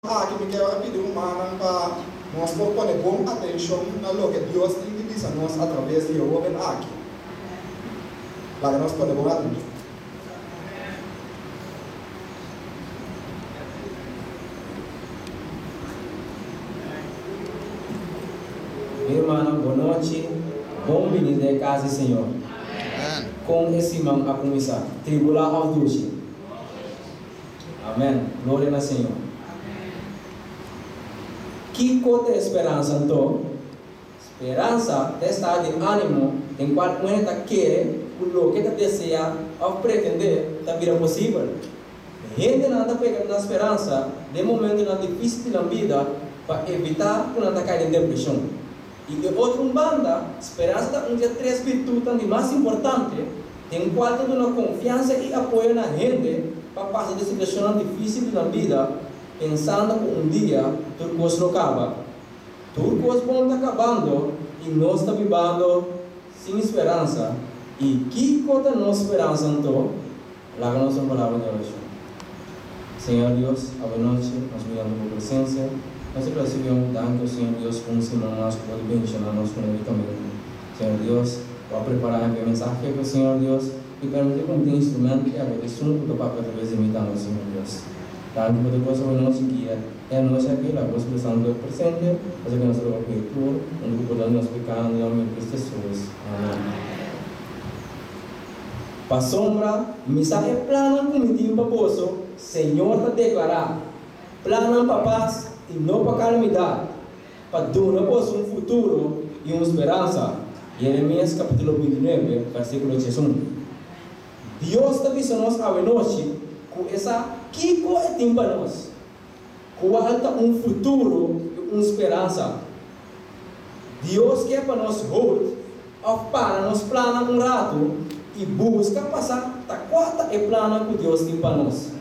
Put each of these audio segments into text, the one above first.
Aki mi kier a pidi rumannan pa nos por pone bon atenshon na loke Dios tin di bisa nos atraves di e hoben aki. Laga nos pone bon atenshon. Mi rumannan bon nochi, bon bini den e kas di Señor. Kon e siman a kuminsá? Tribulá òf dushi? Amen. Gloria na Señor. Kiko ta e speransa anto? Speransa ta e estado di animo den cual un hende ta kere cu loke ta desea of pretende ta bira posibel. Hendenan ta pega na speransa den momentonan dificil di nan bida pa evita cu nan ta cay den depresion. I e otro un banda, speransa ta un di e tres birtutnan di mas importante den kual ta duna konfiansa i apoyo na hende pa pasa den situashonnan difísil di nan bida, pensando ku un dia tur kos lo kaba. Tur kos bon ta kabando i nos ta bibando sin speransa. I kiko ta nos speransa anto? Laga nos un palabra di orashon. Señor Dios, awenochi nos bini ante Bo presencia. Nos ta recibi un danki, o Señor Dios, pa un siman mas cu Bo ta bendiciona nos cu ricamente. Señor Dios, Bo a prepara hende e mensahe aki, o Señor Dios, y permiti cu mi tin instrumento y abo ta esun cu ta papia atraves di mi tambe, Señor Dios. Danki pa tur cos awenochi guia e anochi aki, laga Bo Spiritu Santo presente, pasobra cu nos ta roga cu e tur, hunto cu pordon di nos pecado, den nomber di Cristo Jesus. Amen. Pasobra mi sa e plannan ku mi tin pa boso, Señor ta deklará, plannan pa pas i no pa kalamidat, pa duna boso un futuro i un speransa. Jeremias kapítulo bintinuebe, versíkulo diesun. Dios ta bisa nos awenochi ku e sa kiko e tin pa nos, kual ta un futuro i un speransa. Dios ke pa nos hold òf para nos plannan un ratu i buska pa sa ta kua ta e plannan ku Dios tin pa nos.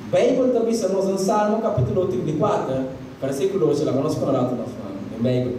Beibel ta bisa nos den Salmo kapítulo 34, versíkulo ocho, laga nos pone un ratu nos man den Beibel.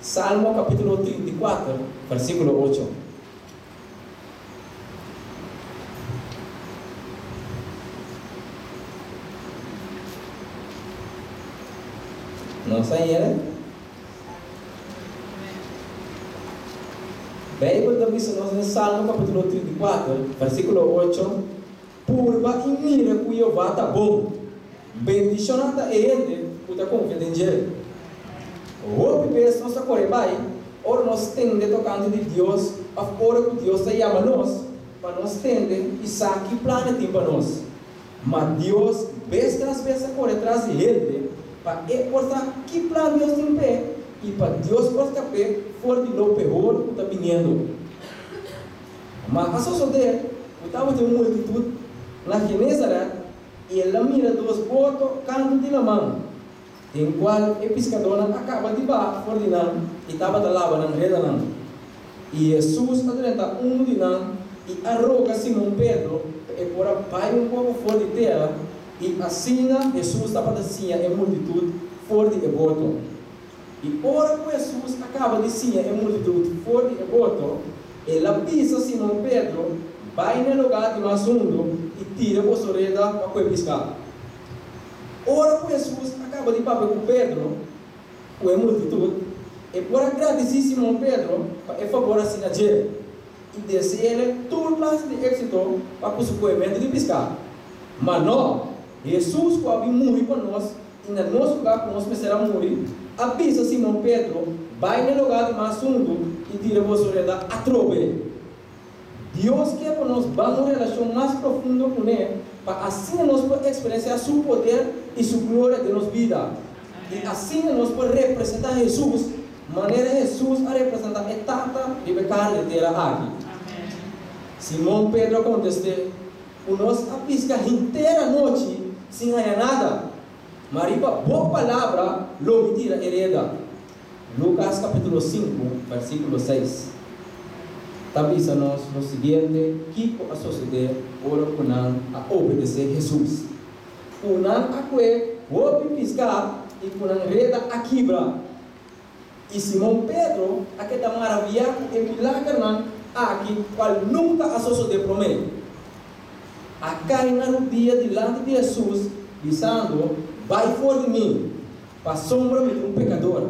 Salmo kapítulo 34, versíkulo ocho. Nos a yera? Beibel ta bisa nos den Salmo kapítulo 34, versíkulo 8, Purba i mira ku Jehová ta bon. Bendishoná ta e hende ku ta konfia den dje. Hopi bes nos ta kore bai ora nos tende tokante di Dios òf ora ku Dios ta yama nos pa nos tende i sa ki plan e tin pa nos. Ma Dios bes tras bes a kore tras di hende pa e por sa ki plan Dios tin p'e i pa Dios por skap'é for di lo pehor ku ta biniendo. Ma a sosodé ku tabatin un multitut na Genesaret i el a mira dos boto kantu di laman, den kual e piskadónan a kaba di baha for di nan i tabata laba nan redanan. I Hesus a drenta unu di nan i a roga Simon Pedro pa e por a bai un poko for di tera, i asina Hesus tabata siña e multitut for di e boto. I ora ku Hesus a kaba di siña e multitut for di e boto, el a bisa Simon Pedro, Bai na e lugá di mas hundu i tira boso reda pa kue piská. Ora ku Hesus a kaba di papia ku Pedro ku e multitut, e por a gradisí Simon Pedro pa e fabor asina dje i dese'le tur klase di éksito pa ku su kuementu di piská. Ma no, Hesus ku a bin muri pa nos i na nos lugá ku nos mester a muri, a bisa Simon Pedro, Bai na e lugá di mas hundu i tira boso reda atrobe. Dios ke pa nos ban un relashon mas profundo kuné pa asina nos por eksperensiá Su poder i Su gloria den nos bida i asina nos por representá Hesus manera Hesus a representá e Tata riba e kara di tera aki. Simon Pedro a kontest'é, Ku nos a piska henter anochi sin haña nada, ma riba bo palabra lo mi tira e reda. Lukas kapítulo sinku, versíkulo seis ta bisa nos lo siguiente kiko a sosodé ora ku nan a obedesé Hesus, Ku nan a kue hopi piská i ku nan reda a kibra. I Simon Pedro a keda maraviá ku e milagernan aki kual nunka a sosodé promé. A kai na rudia dilanti di Hesus, bisando, Bai for di mi, pasobra mi ta un pekador.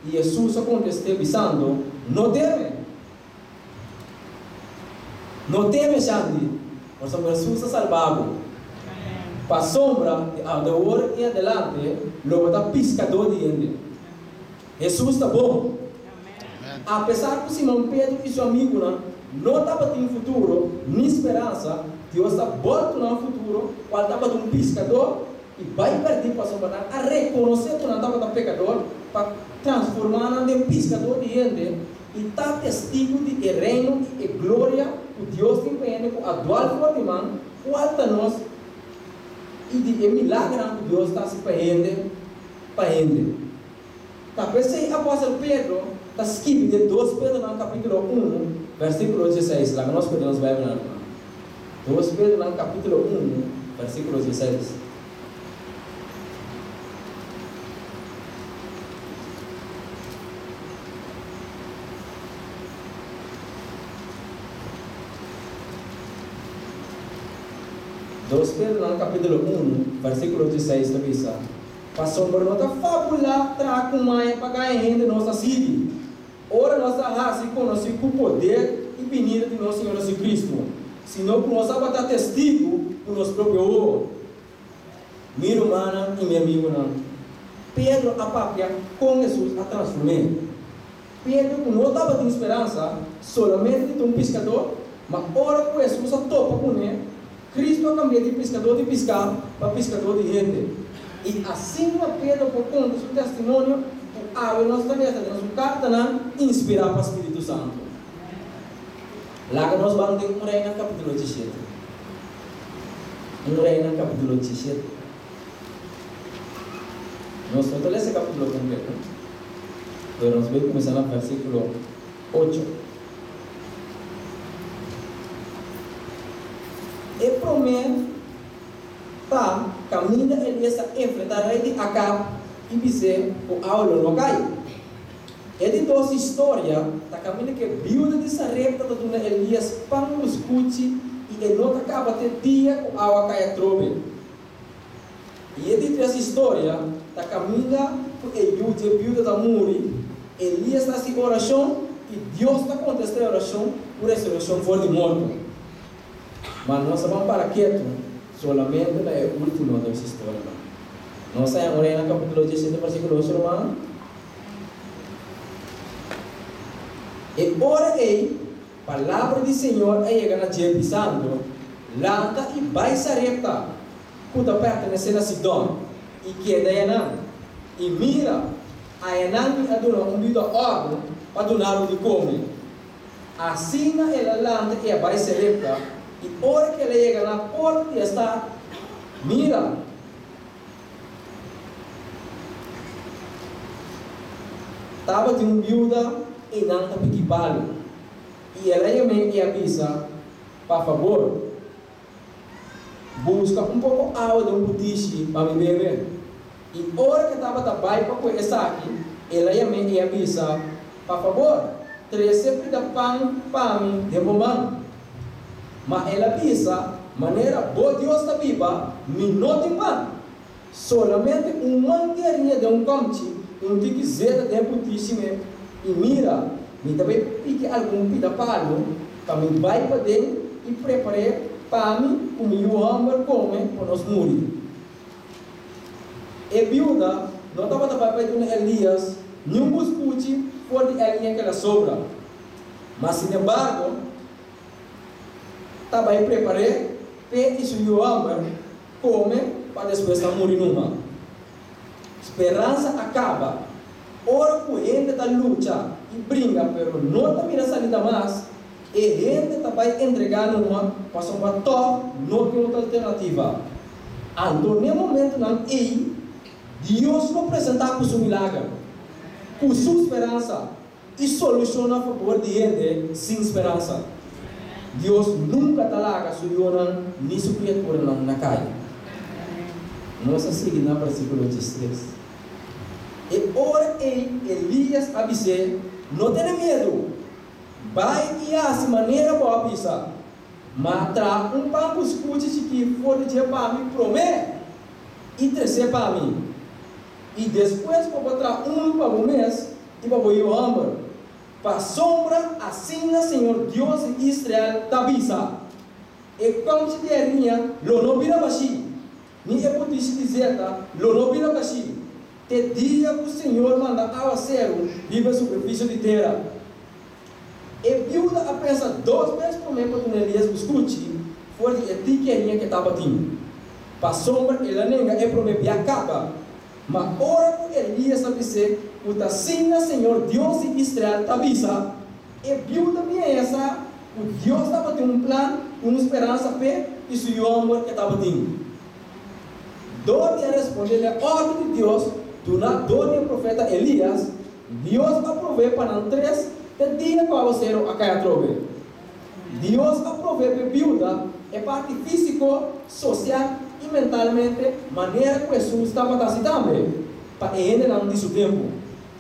I Hesus a kontest'é, bisando, No teme. No teme, Shandy, pasobra Hesus a salba bo. Pasobra di awor i adelante lo bo ta piskadó di hende. Hesus ta bon. Apesar ku Simon Pedro i su amigunan no tabatin futuro ni speransa, Dios a bòltu nan futuro, kual tabata un piskadó, i bai pèrdí pasobra nan a rekonosé ku nan tabata pekador pa transformá nan den piskadó di hende i ta testigu di e Reino i e gloria ku Dios tin pa hende ku a dual for di man, kual ta nos, i di e milagernan ku Dios ta hasi pa hende pa hende. Ta p'esei apòstel Pedro ta skibi den Dos Pedronan kapítulo unu, vèrsikulo dieseis. Laga nos pone nos Beibelnan ruman. Dos Pedronan kapítulo unu, vèrsikulo dieseis. Dos Pedronan kapítulo unu, vèrsikulo dieseis ta bisa. Pasobra no ta fabulá traha ku maña pa gaña hende nos ta sigui, ora nos ta hasi konosí ku poder i binida di nos Señor Jesucristo, sino ku nos tabata testigu ku nos propio wowo. Mi rumannan i mi amigunan, Pedro a papia kon Hesus a transform'é. Pedro ku no tabatin speransa solamente di ta un piskadó, ma ora ku Hesus a topa kuné, Kristu a kambia di piskadó di piská pa piskadó di hende. I asina Pedro por konta su testimonio ku awe nos ta lesa den su kartanan inspirá pa spiritu santu. Laga nos ban den Un Reinan kapítulo diesshete. Un Reinan kapítulo diesshete. Nos no ta lesa e kapítulo kompleto, pero nos bai kuminsá na versíkulo ocho. E promé ta kaminda Elias ta enfrentá rei di Akab i bis'é ku awa lo no kai. E di dos historia ta kaminda ku e biuda di Sarepta ta duna Elias pan buskuchi i e no ta kaba te dia ku awa kai atrobe. I e di tres historia ta kaminda ku e yu dje biuda ta muri, Elias ta hasi orashon i Dios ta kontestá e orashon ku resurekshon for di morto. Ma nos a ban para ketu solamente na e último dos historianan. Nos a haña un Reina kapítulo diesshete versíkulo ocho, rumannan. E ora ei Palabra di Señor a yega na dje bisando, Lanta i bai Sarepta, ku ta pertenesé na Sidon, i keda ayanan. I mira, ayanan mi a duna un biuda òrdu pa duna bo di kome. Asina el a lanta i a bai Sarepta, i ora ku el a yega na porta di e stat, mira, Tabatin un biuda i nan ta piki palu. I el a yam'é i a bisa, Pa fabor, buska un poko awa den un butishi pa mi bebe. I ora ku e tabata bai pa kue esaki, el a yam'é i a bisa, Pa fabor, trese pida pan pa mi den bo man. Ma el a bisa, Manera bo Dios ta biba, mi no tin pan. Solamente un man di hariña den un kòmchi i un tiki zeta den e putishi me, i mira, mi ta bai piki algun pida palu pa mi bai paden i prepar'é pa mi ku mi yu hòmber kome pa nos muri. E biuda no tabata bai bai duna Elias niun buskuchi for di e hariña ku el a sobra. Ma sinembargo, ta bai prepar'é p'e i su yu hòmber kome pa despues nan muri numa. Speransa a kaba. Ora ku hende ta lucha i bringa pero no ta mira salida mas, e hende ta bai entregá numa pasobra tòg no tin otro alternativa. Anto n'e momentunan ei, Dios lo presentá ku su milager, ku su speransa. I solushon na fabor di hende sin speransa. Dios nunka ta laga su yunan ni su kriaturanan na kai. Nos a sigui na versíkulo diestres. E ora ei Elías a bis'é, No tene miedu! Bai i hasi manera bo a bisa, ma traha un pan ku skuchi chikí for di dje pa mi promé i tres'é pa mi. I despues bo por traha unu pa bo mes i pa bo yu hòmber. Pasobra asina señor Dios di Israel ta bisa, E kòmchi di hariña lo no bira bashí, ni e butishi di zeta lo no bira bashí, te dia ku señor manda awaseru riba e superfisio di tera. E biuda a pensa dos bes promé pa duna Elias biskuchi for di e tiki hariña ku e tabatin, pasobra el a nenga e promé bia kaba. Ma ora ku Elias a bis'é ku ta asina señor Dios di Israel ta bisa, e biuda piensa ku Dios tabatin un plan i un speransa p'e i su yu hòmber e tabatin. Dor di a respondé na e òrdu di Dios duná dor di e profeta Elias, Dios a proveé pa nan tres te dia ku awaseru a kai atrobe. Dios a provee p'e biuda e parti físiko, sosial i mentalmente manera ku Hesus tabata hasi tambe pa e hendenan di su tempu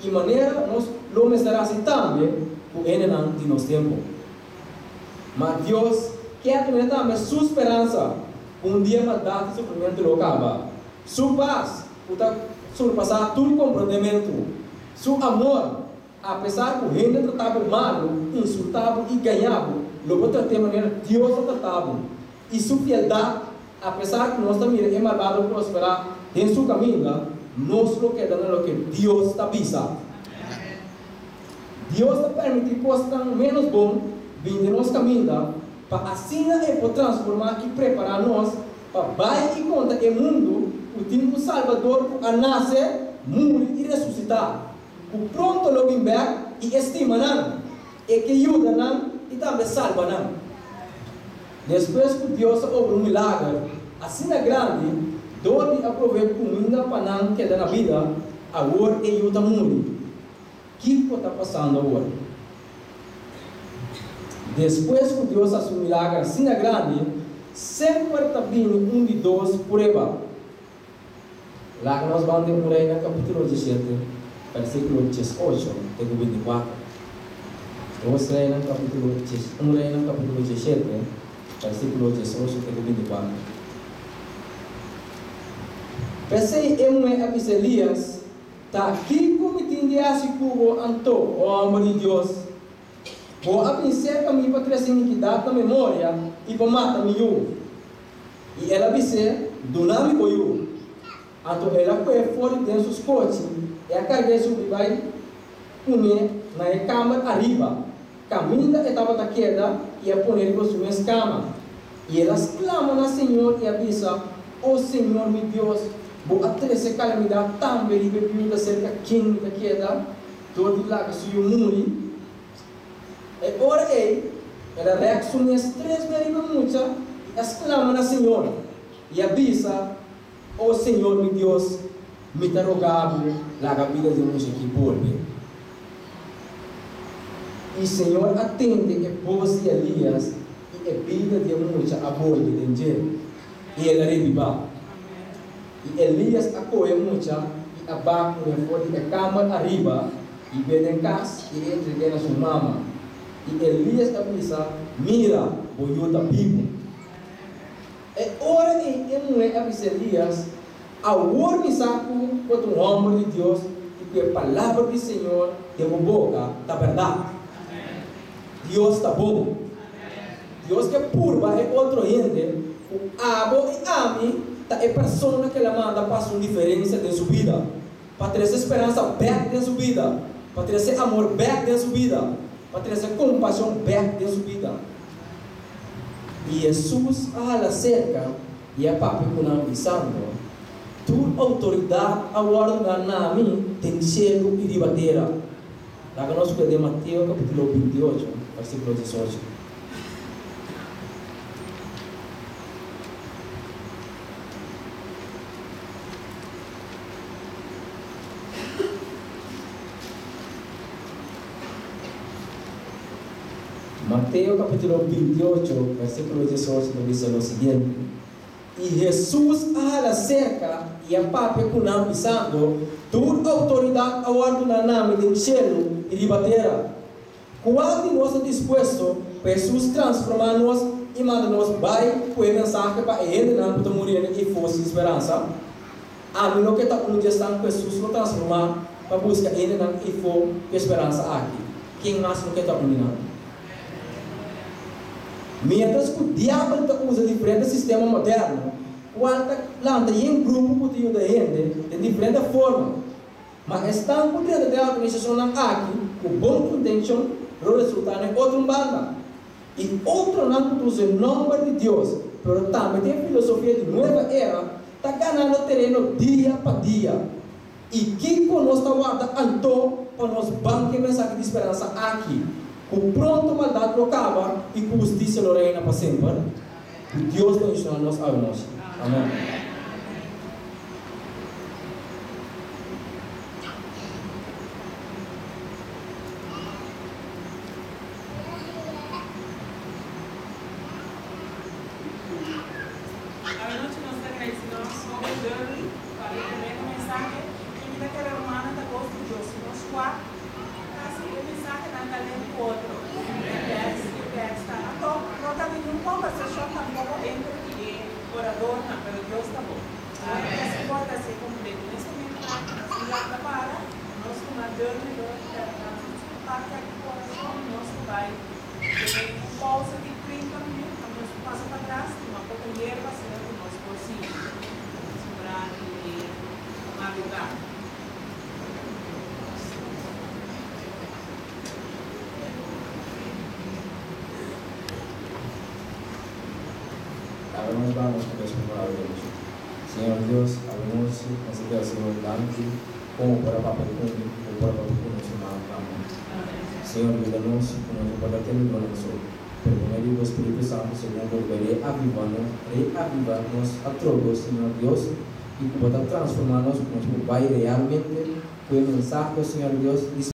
i manera nos lo mester hasi tambe ku hendenan di nos tempu. Ma Dios kier duna tambe su speransa ku un dia maldat i sufrimentu lo kaba, su pas ku ta surpasá tur komprondementu, su amor Apesar ku hende trata bo malu, insultá bo i gañá bo, lo bo trat'é manera Dios ta trata bo. I su fieldat, apesar ku nos ta mira e malbado prosperá den su kaminda, nos lo keda na loke Dios ta bisa. Dios ta permití kosnan ménos bon bini den nos kaminda pa asina e por transformá i prepará nos pa bai i konta e mundu ku tin un Salbador ku a nase, muri i resusitá. Ku pronto lo bin bèk i e stima nan, e ke yuda nan i tambe salba nan. Despues ku Dios a obra un milager asina grandi dor di a provee kuminda pa nan keda na bida, awor e yu ta muri. Kiko ta pasando awor? Despues ku Dios hasi un milager asina grandi, semper ta bini un di dos prueba. Laga nos ban den un Reina capítulo diesshete, versículo diesocho te ku bintikuater. Dos Reina capítulo dies, un Reina capítulo diesshete, versículo diesocho te ku bintikuater. P'esei e muhé a bisa Elías, Ta kiko mi tin di hasi ku bo anto, o hòmber di Dios? Bo a bin serka mi pa trese inikidat na memoria i pa mata mi yu. I el a bis'é, Duna mi bo yu. Anto el a kue for di den su skochi i a karg'é subi bai kuné na e kamber ariba, kaminda e tabata keda, i a pon'é riba su mes kama. I el a sklama na Señor i a bisa, O Señor mi Dios, bo a trese kalamidat tambe riba e biuda serka ken mi ta keda, dor di laga su yu muri. E ora ei, el a rèk su mes tres bes riba e mucha i a sklama na Señor, i a bisa, O Señor mi Dios, mi ta roga bo, laga bida di e mucha akí bolbe. I Señor a tende e bos di Elías, i e bida di e mucha a bolbe den dje, i el a rebibá. I Elías a kohe e mucha i a ba kuné for di e kamber ariba i be den kas i e entreg'é na su mama. I Elías a bisa, Mira, bo yu ta bibu. E ora ei e muhé a bisa Elías, Awor mi sa ku bo ta un hòmber di Dios i ku e palabra di señor den bo boka ta bèrdat. Dios ta bon. Dios ke purba e otro hende ku abo i ami ta e persona ku el a manda pa hasi un diferensia den su bida, pa trese speransa bèk den su bida, pa trese amor bèk den su bida, pa trese kompashon bèk den su bida. I Hesus a hala serka i a papia ku nan bisando, Tur outoridat a wòrdu dá na mi den shelu i riba tera. Laga nos kue den Mateo kapítulo 28, versíkulo 18. Mateo kapítulo 28, versíkulo 18 ta bisa lo siguiente, I Hesus a hala serka i a papia ku nan, bisando, Tur outoridat a wòrdu duna na mi den shelu i riba tera. Kua di nos ta dispuesto pa Hesus transformá nos i manda nos bai ku e mensahe pa e hendenan ku ta muriendo i for sin speransa? Ami lo ke ta un di esnan ku Hesus lo transformá pa buska hendenan eifó ku e speransa aki. Ken mas lo ke ta un di nan? Miéntras ku Diabel ta usa diferente sistema moderno, kual ta lanta yen grupo ku ta yuda hende den diferente forma. Ma esnan ku drenta den organisashonnan aki ku bon intenshon lo resultá na e otro un banda. I otronan ku ta usa e nòmber di Dios, pero tambe tin e filosofia di nueva era, ta ganando tereno dia pa dia. I kiko nos ta warda anto pa nos ban ku e mensahe di speransa aki, ku pronto maldat lo kaba i ku hustisia lo reina pa semper? Ku Dios bendishoná nos awe nochi. Amèn. Awe nochi nos ta gradisi nos hoben Derby pa e tremendo mensahe i mi ta kere rumannan ta gosto Dios si nos wak kasi e mensahenan ta link ku otro e tèks e tèks ta anto no ta ningun kombersashon tampoko entre di e oradornan pero Dios ta bon e por ta hasi kompleto nes momento aki nos tin lanta para nos ruman Derby lo terminá su parti aki ku orashon nos ta bai Tene un pausa di 30 minuut, pa nos pasa patras, tuma poko yerba asina ku nos por sigui sobrá di e madrugá. Awe nos ba nos kabes pa palabra di Dios. Señor Dios, awe nos nos ta bira Señor danki kon bo por a papia ku mi, bo por a papia ku nos ruman tambe. Señor yuda nos ku nos no por ta tenidonan so, pero por medio di bo Spiritu Santu segun bo ta bai reaviva nos, reaviva nos atrobe, Señor Dios, i ku bo ta transforma nos ku nos por bai realmente ku e mensahe, Señor Dios, di.